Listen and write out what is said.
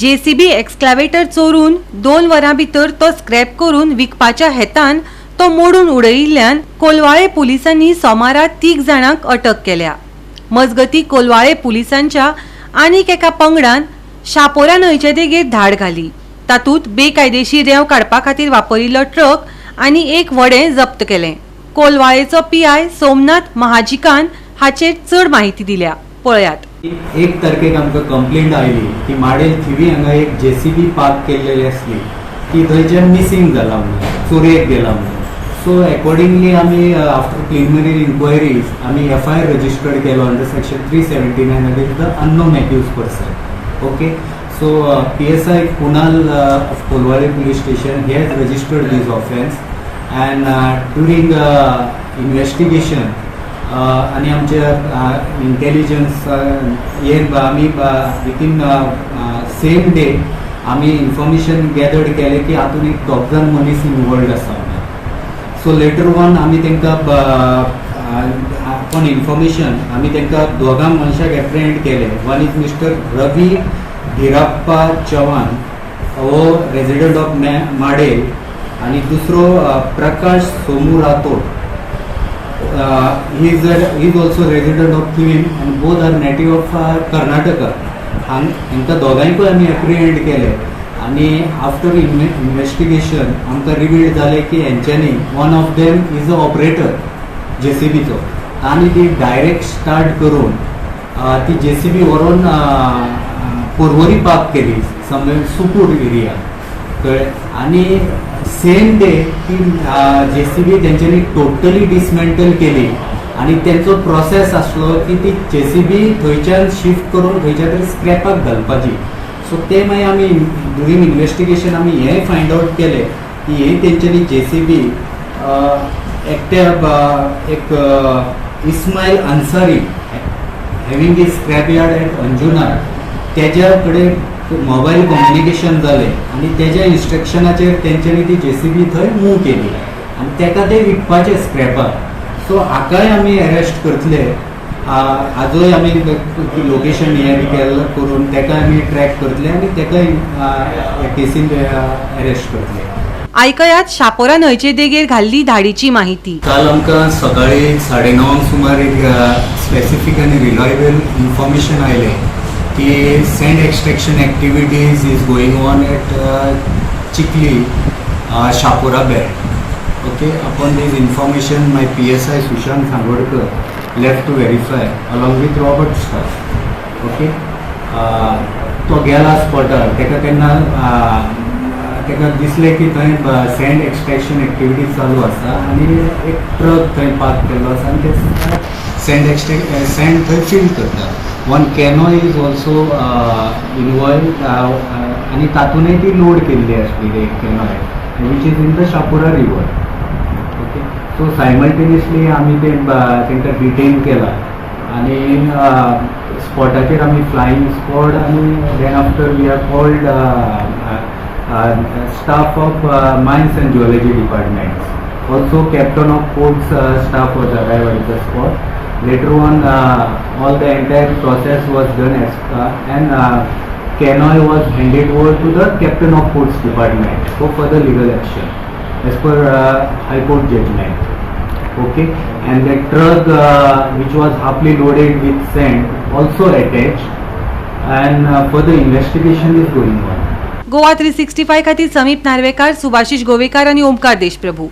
JCB एक्सक्लावेटर चोरून 2 वरां भितर तो स्क्रॅप करून विकपाच्या हेतान तो मोडून उडयिल्ल्यान कोलवाळे पुलिसांनी सोमारा तीग जाणांक अटक केल्या. मजगती, कोलवाळे पुलिसांच्या आनीक एका पंगडान शापोरा न्हंयचे देगेर धाड घाली. तातूंत बेकायदेशीर रेंव काडपा खातीर वापरिल्लो ट्रक आनी एक व्हडें जप्त केलें. कोलवाळेचो पीआय सोमनाथ महाजिकान हाचेर चड म्हायती दिल्या, पळयात. 1 तारखेक आमकां कंप्लेंट आयली की माडेल थिवी हांगा एक जेसीबी पार्क केल्लेली आसली, ती थंयच्यान मिसींग जाला म्हणून, चोरयेक गेला म्हणून. सो एकॉर्डिंगली आमी आफ्टर प्रिलिमिनरी इन्क्वायरीज आमी एफआयआर रजिस्टर्ड केलो under section 379 against the unknown accused person, okay? So PSI Kunal of Colvale police station, he has registered this offence and during investigation आनी आमच्या intelligence हे आमी within same day आमी information gathered केलें की हातून एक दोग जाण मनीस इनवॉल्ड आसा म्हणून. सो लेटर ऑन आमी तांकां अपॉन इन्फॉर्मेशन आमी तांकां दोगां मनशाक एप्रिहेंड केले. One is Mister Ravi Dhirappa Chavan, हो रेजिडंट ऑफ माडेल आनी दुसरो Prakash Somu Rathod. He is also resident of Thivim and both are native of Karnataka. हांग हांकां दोगांयकूय आमी एप्रिहेंड केले आनी आफ्टर इन्वेस्टिगेशन आमकां रिवील जालें की हेंच्यांनी one of them is a operator जेसीबीचो आनी ती डायरेक्ट स्टार्ट करून ती जेसीबी व्हरून पोरवरी पार्क केली, समवेर सुकूर एरिया, कळ्ळें? आनी सेम डे ती जेसीबी तेंच्यांनी टोटली डिसमेंटल केली आनी तेंचो प्रोसेस आसलो की ती जेसीबी थंयच्यान शिफ्ट करून खंयच्या तरी स्क्रॅपाक घालपाची. सो ते मागीर आमी ड्युरींग इन्वेस्टिगेशन आमी हें फायंड आवट केलें की हे तेंच्यांनी जेसीबी एकट्या एक Ismail Ansari having a scrap yard at Anjuna, तेज्या कडेन मोबायल कम्युनिकेशन जालें आनी तेज्या इन्स्ट्रक्शनाचेर तेंच्यांनी ती जेसीबी थंय मूव केली आनी तेका ते विकपाचे स्क्रॅपाक. सो हाकाय आमी अरेस्ट करतले. आजूय आमी लोकेशन हें बी केल्लें करून तेका आमी ट्रॅक करतले आनी तेकाय ह्या केसीन अरेस्ट करतले. आयकयात शापोरा न्हंयचे देगेर घाल्ली धाडीची माहिती. काल आमकां सकाळी 9:30 सुमार एक स्पेसिफीक आनी रिलायबल इन्फॉर्मेशन आयलें की sand extraction activities is going on at Chikhli Chapora belt, okay? Upon this information, my PSI Sushant Sangodkar left to verify along with Robert staff, okay? तो गेला स्पॉटार. तेका तेन्ना तेका दिसलें की थंय सँड एक्सट्रॅक्शन एक्टिविटी चालू आसा आनी एक ट्रक थंय पार्क केल्लो आसा आनी ते सँड एक्सट्रॅक्ट सँड थंय फील करता. One canoe is also involve आनी तातूंतय ती लोड केल्ली आसली एक canoe, which is in the Chapora river, okay? So simultaneously आमी ते तांकां डिटेन केला आनी स्पॉटाचेर आमी फ्लायींग स्क्वॉड आनी then after we are called staff of mines and geology department. Also, captain of ports staff was arrive at the spot. Later on, all the entire process was done as and canoe was handed over to the captain of ports department for further legal action as per high court judgment, okay? And the truck which was halfly loaded with sand also attached and further investigation is going on. Goa 365 खातीर समीप नार्वेकार, सुभाषिश गोवेकार आनी ओमकार देशप्रभू.